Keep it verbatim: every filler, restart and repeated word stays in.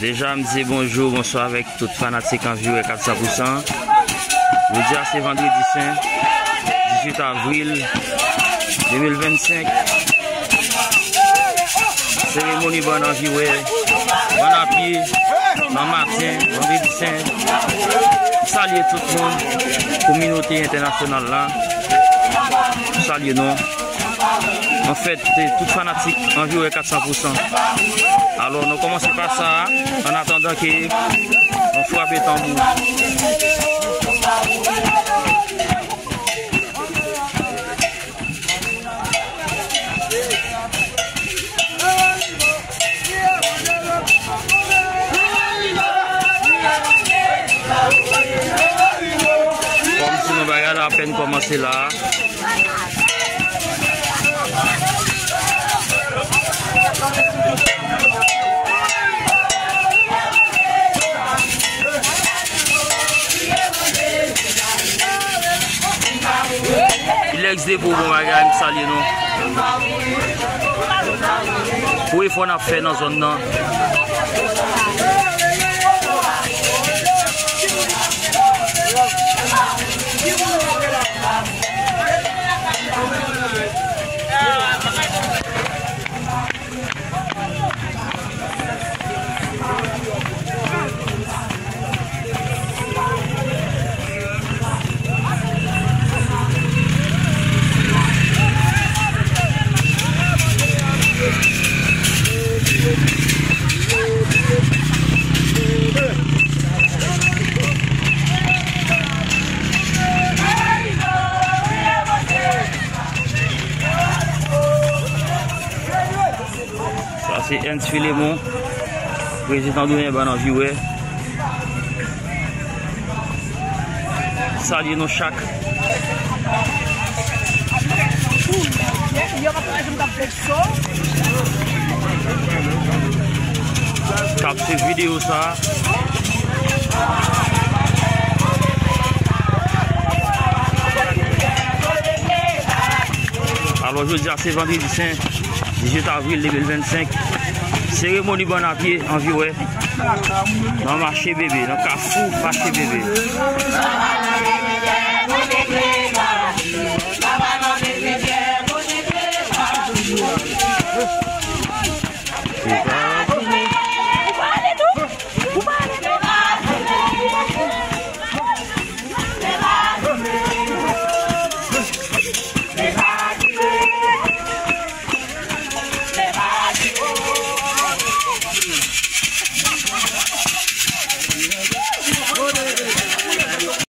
Deja, m di bonjou, bonswa avèk tout fanatik Anviwè kat san pou san. Jodi a se vandredi sen, dizuit avril de mil vennsenk. Seremoni bann Anviwè, bann apye, nan maten, vandredi sen. M salye tout moun, kominote entènasyonal la. M salye nou. Anfèt, tout fanatik Anviwè kat san pou san. Alò, nou kòmanse pa sa a, an atandan ke nou frape tanbou. Kòmsi nou bagay la apèn kòmanse la. Ilex Depo, bon bagay, m salye nou. Pou efò n ap fè nan zòn nan. Sa se Ernst Philemon, prezidan donnen bann Anviwè. Salye nou chak. K ap swiv videyo sa a. Alò, jodi a se vandredi sen, dizuit avril de mil vennsenk. Seremoni bann apye Anviwè nan mache bebe, nan kafou mache bebe.